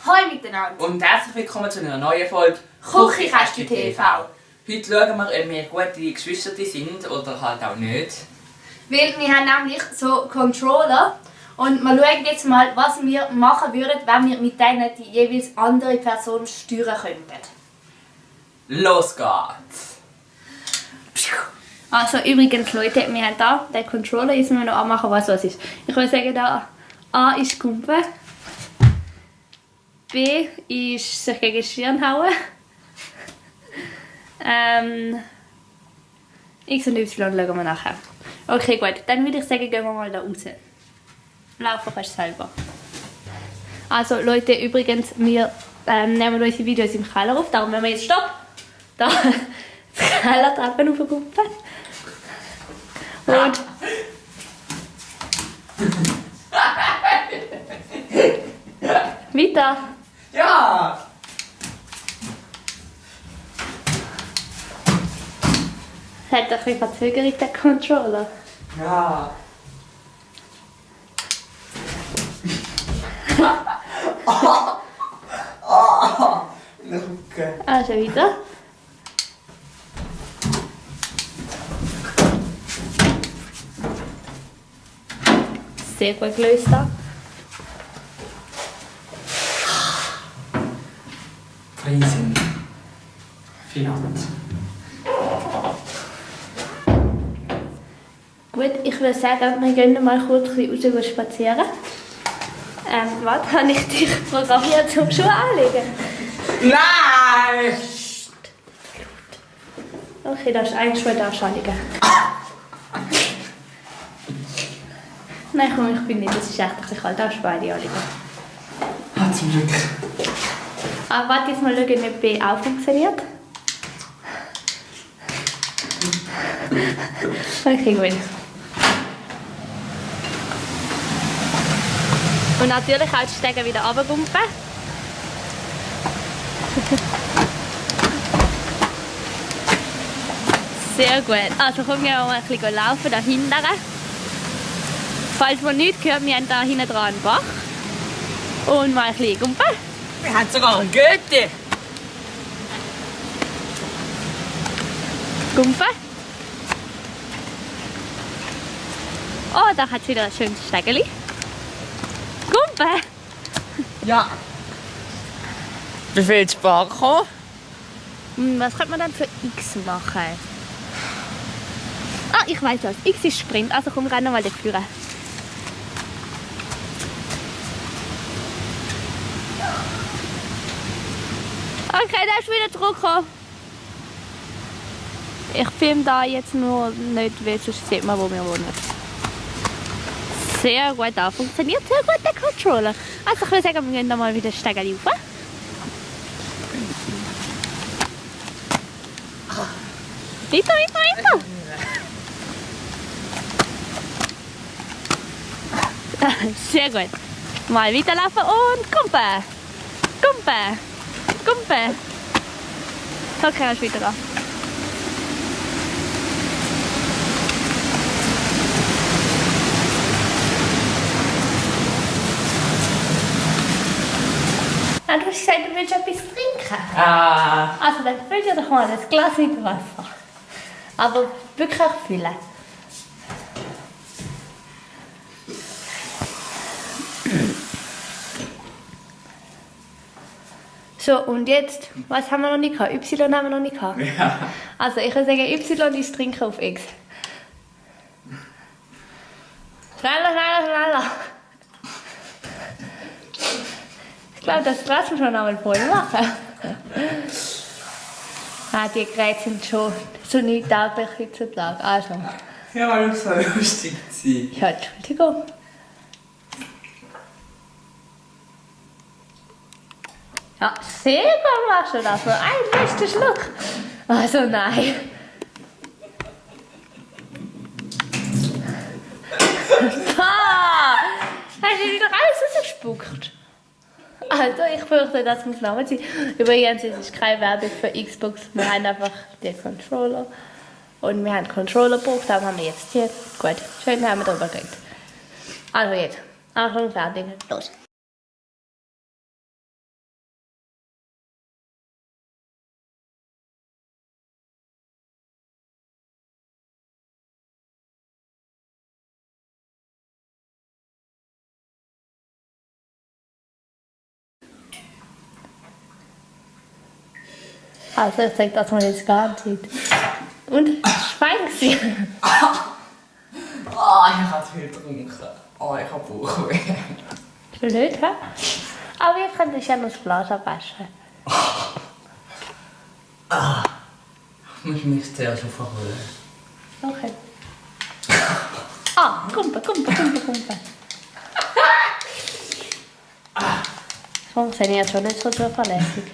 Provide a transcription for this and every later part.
Hallo miteinander und herzlich willkommen zu einer neuen Folge Küchenkästchen TV. Heute schauen wir, ob wir gute Geschwister sind oder halt auch nicht. Weil wir haben nämlich so Controller und wir schauen jetzt mal, was wir machen würden, wenn wir mit denen die jeweils andere Person steuern könnten. Los geht's! Also übrigens Leute, wir haben da den Controller, jetzt müssen wir noch anmachen, was ist. Ich würde sagen, da A ist Kumpe, B ist sich gegen die Stirn hauen, X und Y schauen wir nachher. Okay, gut, dann würde ich sagen, gehen wir mal da raus. Laufen kannst du selber. Also Leute, übrigens, wir nehmen unsere Videos im Keller auf, darum wenn wir jetzt Stopp, da die Kellertreppe hochgekumpelt. Und weiter. Ja! Es hat ein bisschen Verzögerung, der Controller. Ja! Luke! Also weiter. Sehr gut gelöst da. Riesen. Finanz. Gut, ich würde sagen, wir gehen mal kurz ein bisschen raus spazieren. Warte, habe ich dich programmiert zum Schuh anlegen? Nein! Okay, da ist ein Schuh da anlegen. Nein, komm, ich bin nicht, das ist echt ein bisschen kalt, da ist beide anlegen. Ah, zum Glück. Aber warte jetzt mal schauen, ob B auch funktioniert. Okay, gut. Und natürlich auch die Stege wieder runtergumpen. Sehr gut. Also komm, gehen wir mal ein bisschen laufen, da hinten. Falls man nichts hört, wir haben da hinten dran einen Bach. Und mal ein bisschen gumpen. Wir haben sogar einen Goethe! Gumpen. Oh, da hat es wieder ein schönes Stegeli. Gumpen. Ja! Wie viel Spar kommen? Was könnte man dann für X machen? Ah, ich weiß was. X ist Sprint, also komm, rennen wir mal dafür. Okay, der ist wieder zurückgekommen. Ich filme da jetzt nur nicht, weil sonst sieht man, wo wir wohnen. Sehr gut, da funktioniert sehr gut der Controller. Also ich würde sagen, wir gehen da mal wieder Stege rauf. Weiter, weiter, weiter. Sehr gut. Mal weiterlaufen und Kumpe. Kumpe. Kumpe. Okay, kannst du wieder da. Ah, du hast gesagt, du willst etwas trinken. Ah! Also dann füll dir doch mal ein Glas mit Wasser. Aber wirklich füllen. So, und jetzt, was haben wir noch nicht gehabt? Y haben wir noch nicht gehabt. Ja! Also ich würde sagen, Y ist Trinken auf X. Schneller, schneller, schneller. Ich glaube, das Glas muss man noch einmal voll machen. Ah, die Geräte sind schon so nicht tauglich heutzutage. Also. Ja, weil du so lustig sein. Ja, Entschuldigung. Ja, sehr gut machst du das. Nur ein letzter Schluck. Also nein. Pah! Hast du wieder alles rausgespuckt? Also, ich fürchte, das muss Name sein. Übrigens, es ist keine Werbung für Xbox. Wir haben einfach den Controller. Und wir haben Controller gebraucht, darum haben wir jetzt hier. Gut, schön haben wir drüber geredet. Also jetzt, Achtung, fertig, los. Also ich zeige das mal jetzt gar nicht. Und Schwein gewesen. Oh, ich habe zu viel getrunken. Oh, ich habe Bauchweh. Schon nicht, hä? Aber wir können ja noch das Glas abwaschen. Ich muss mich zuerst aufholen. Okay. Ah, Kumpe. Das funktioniert schon nicht so zuverlässig.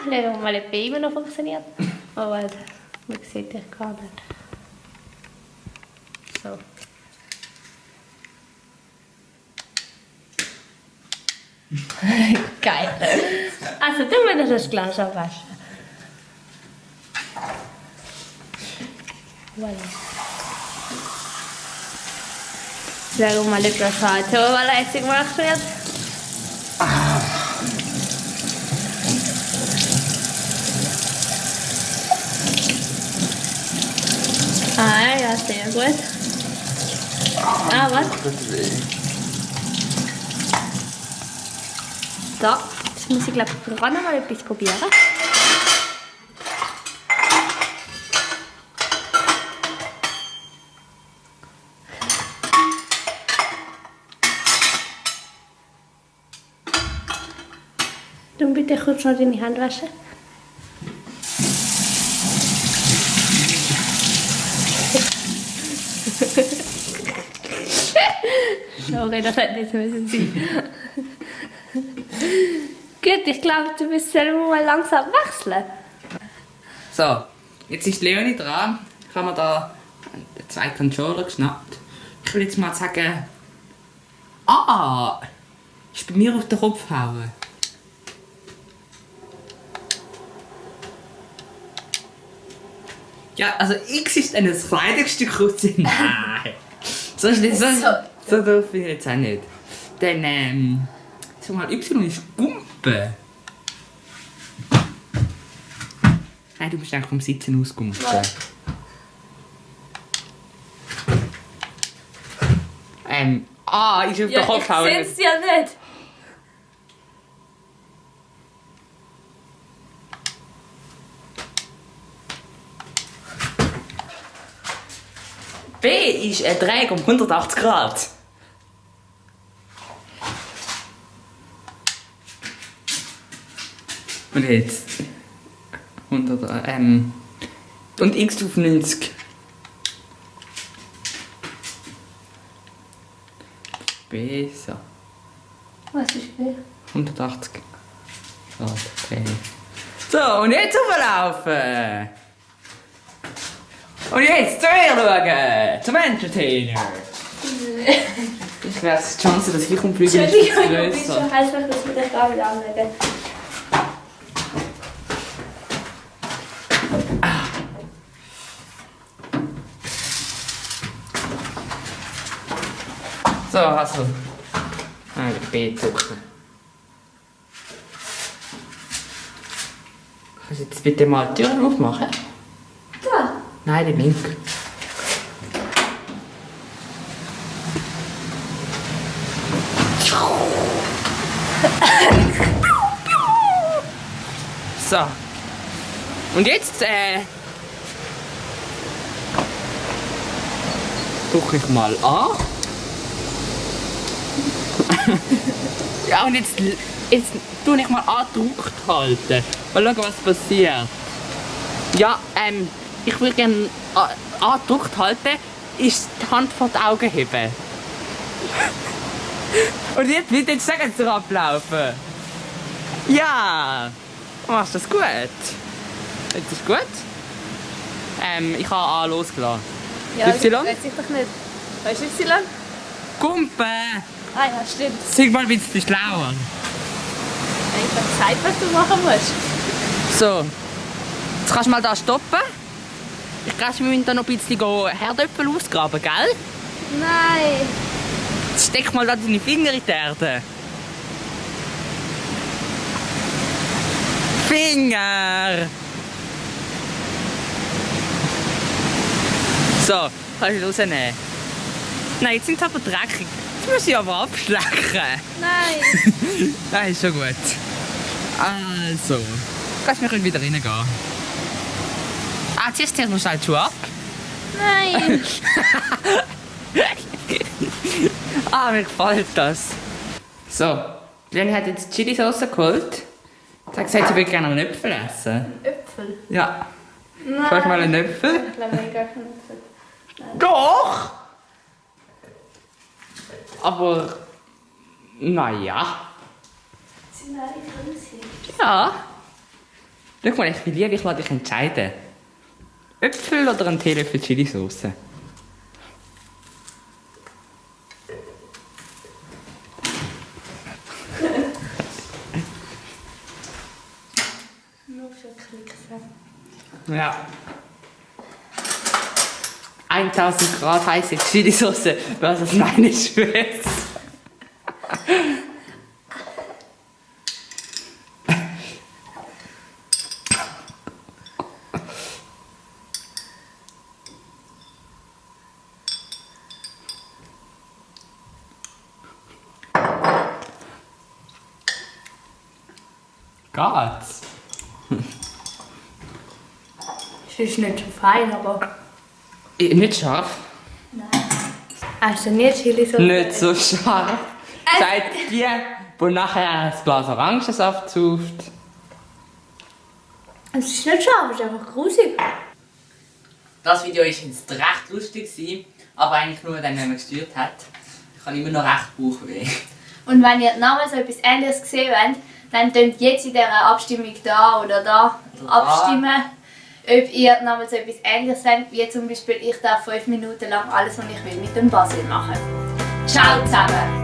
Schauen wir mal, ob es immer noch funktioniert. Oh, warte. Man sieht dich gar nicht. So. Geil. Also, du musst das Glas abwaschen. Voilà. Schauen wir mal, ob das heute zuverlässig gemacht wird. Ah, ja, sehr gut. Ah, was? So, jetzt muss ich glaube ich gerade noch mal etwas probieren. Du bitte kurz noch deine Hand waschen. Sorry, das hätte nicht müssen sein. Gut, ich glaube, du musst selber mal langsam wechseln. So, jetzt ist Leonie dran. Ich habe mir da zwei Controller geschnappt. Ich will jetzt mal sagen... ist bei mir auf den Kopf gehauen. Ja, also X ist dann das Kleidungsstück raus. Nein. So doof bin ich jetzt auch nicht. Dann, sag mal, Y ist Gumpe. Nein, du musst eigentlich vom Sitzen aus gumpen. A ist auf den Kopf gehauen. Ich sehe es ja nicht. B ist ein Dreieck um 180 Grad. Und jetzt 100, und X auf 90. B, so. Was ist B? 180 Grad. B. So, und jetzt auflaufen. Und jetzt zu mir schauen, zum Entertainer. Ich glaube, die Chance, dass ich umfliege, ist Entschuldigung, ich bin grösser. so heiß, dass ich das Kabel anlegen. So, also. B drücken. Kannst du jetzt bitte mal die Tür aufmachen? Da. Nein, die linke. So. Und jetzt, drücke ich mal an. Ja, und jetzt tue ich mal angedrückt halten. Mal schauen, was passiert. Ja, ich würde gerne angedrückt halten, ist die Hand vor die Augen heben. Und jetzt wird jetzt sagen sie ablaufen. Ja, machst du das gut? Jetzt ist gut. Ich habe A losgelassen. Ja, Y? das weiß ich doch nicht. Weißt du Y? Gumpe! Ah ja, stimmt. Sag mal ein bisschen schlauer. Ich habe gesagt, was du machen musst. So, jetzt kannst du mal da stoppen. Ich glaube, wir müssen da noch ein bisschen Herdöpfel ausgraben, gell? Nein. Jetzt steck mal da deine Finger in die Erde. Finger! So, kannst du rausnehmen. Nein, jetzt sind sie aber dreckig. Jetzt muss ich aber abschlecken. Nein. Das ist schon gut. Also, wir können wieder reingehen. Ziehst du dir noch schnell die Schuhe ab? Nein. Mir gefällt das. So, Leonie hat jetzt Chilisauce geholt. Sie hat gesagt, sie würde gerne einen Äpfel essen. Äpfel? Ja. Nein. Kannst du mal einen Äpfel? Ich glaube, ich gar keinen Äpfel. Doch! Aber, naja. Sind alle grusig? Ja. Schau mal, ich bin lieb, ich lasse dich entscheiden. Äpfel oder ein Teelöffel Chilisauce? Nur für Klicksen. Ja. 1000 Grad heiße Chilisauce versus meine Schwester. Geht's? Es ist nicht so fein, aber... Nicht scharf. Nein. Hast du nicht Chilisauce? Nicht so scharf. Sagt die, die nachher ein Glas Orangensaft sauft. Es ist nicht scharf, es ist einfach grusig. Das Video war jetzt recht lustig, aber eigentlich nur dann, wenn man gesteuert hat. Ich habe immer noch recht Bauchweh. Und wenn ihr nochmal so etwas Ähnliches gesehen wollt, dann könnt ihr jetzt in dieser Abstimmung da oder da abstimmen, ob ihr nochmal so etwas Ähnliches wollt, wie zum Beispiel ich darf 5 Minuten lang alles, was ich will, mit dem Basil machen. Ciao zusammen!